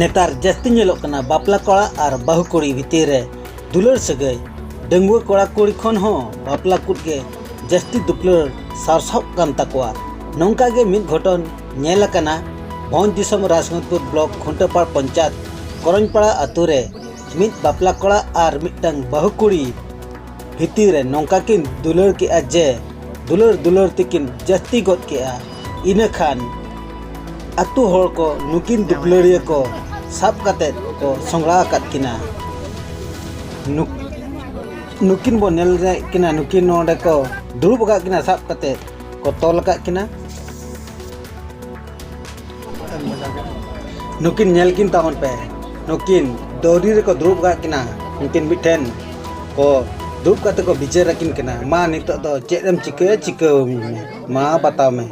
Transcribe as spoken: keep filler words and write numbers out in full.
ᱱᱮᱛᱟᱨ ᱡᱟᱹᱥᱛᱤ ᱧᱮᱞᱚᱜ ᱠᱟᱱᱟ ᱵᱟᱯᱞᱟ ᱠᱚᱲᱟ ᱟᱨ ᱵᱟᱹᱦᱩ ᱠᱩᱲᱤ ᱵᱷᱤᱛᱤᱨ ᱨᱮ ᱫᱩᱞᱟᱹᱲ ᱥᱟᱹᱜᱟᱹᱭ᱾ ᱰᱟᱺᱜᱩᱣᱟᱹ ᱠᱚᱲᱟ ᱠᱩᱲᱤ ᱠᱷᱚᱱ ᱦᱚᱸ ᱵᱟᱯᱞᱟ ᱠᱩᱫ ᱜᱮ ᱡᱟᱹᱥᱛᱤ ᱫᱩᱯᱞᱟᱹᱲ ᱥᱟᱨᱥᱟᱣᱜ ᱠᱟᱱ ᱛᱟᱠᱚᱣᱟ᱾ ᱱᱚᱝᱠᱟ ᱜᱮ ᱢᱤᱫ ᱜᱷᱚᱴᱚᱱ ᱧᱮᱞ ᱟᱠᱟᱱᱟ ᱵᱷᱚᱸᱡᱽ ᱫᱤᱥᱚᱢ ᱨᱟᱡᱽᱱᱚᱛᱯᱩᱨ ᱵᱞᱚᱠ ᱠᱷᱩᱱᱴᱟᱹᱯᱟᱲ ᱯᱚᱧᱪᱟᱭᱮᱛ ᱠᱚᱨᱚᱧᱯᱟᱲᱟ ᱟᱛᱳ ᱨᱮ᱾ ᱢᱤᱫ ᱵᱟᱯᱞᱟ ᱠᱚᱲᱟ ᱟᱨ ᱢᱤᱫᱴᱟᱝ ᱵᱟᱹᱦᱩ ᱠᱩᱲᱤ ᱵᱷᱤᱛᱤᱨ ᱨᱮ ᱱᱚᱝᱠᱟ ᱠᱤᱱ ᱫᱩᱞᱟᱹᱲ ᱠᱮᱜᱼᱟ ᱡᱮ ᱫᱩᱞᱟᱹᱲ ᱫᱩᱞᱟᱹᱲ ᱛᱮᱠᱤᱱ ᱡᱟᱹᱥᱛᱤ ᱜᱚᱫ ᱠᱮᱜᱼᱟ᱾ ᱤᱱᱟᱹ ᱠᱷᱟᱱ ᱟᱛᱳ ᱦᱚᱲ ᱠᱚ ᱱᱩᱠᱤᱱ ᱫᱩᱯᱞᱟᱹᱲᱤᱭᱟᱹ ᱠᱚ ᱥᱟᱵ ᱠᱟᱛᱮᱫ ᱠᱚ ᱥᱚᱸᱜᱲᱟ ᱟᱠᱟᱫ ᱠᱤᱱᱟ᱾ ᱱᱩᱠ-, ᱱᱩᱠᱤᱱ ᱵᱚᱱ ᱧᱮᱞ ᱧᱟᱢᱮᱫ ᱠᱤᱱᱟ, ᱱᱩᱠᱤᱱ ᱱᱚᱰᱮ ᱠᱚ ᱫᱩᱲᱩᱵ ᱟᱠᱟᱫ ᱠᱤᱱᱟ, ᱥᱟᱵ ᱠᱟᱛᱮᱫ ᱠᱚ ᱛᱚᱞ ᱟᱠᱟᱫ ᱠᱤᱱᱟ᱾ ᱱᱩᱠᱤᱱ ᱧᱮᱞ ᱠᱤᱱ ᱛᱟᱵᱚᱱ ᱯᱮ, ᱱᱩᱠᱤᱱ ᱫᱚᱨᱤ ᱨᱮᱠᱚ ᱫᱩᱲᱩᱵ ᱟᱠᱟᱫ ᱠᱤᱱᱟ᱾ ᱱᱩᱠᱤᱱ ᱢᱤᱫᱴᱷᱮᱱ ᱠᱚ ᱫᱩᱲᱩᱵ ᱠᱟᱛᱮ ᱠᱚ ᱵᱤᱪᱟᱹᱨ ᱟᱹᱠᱤᱱ ᱠᱟᱱᱟ᱾ ᱢᱟ ᱱᱤᱛᱚᱜ ᱫᱚ ᱪᱮᱫ ᱮᱢ ᱪᱤᱠᱟᱹᱭᱟ, ᱪᱤᱠᱟᱹᱣ ᱢᱮ, ᱢᱟ ᱵᱟᱛᱟᱣ ᱢᱮ᱾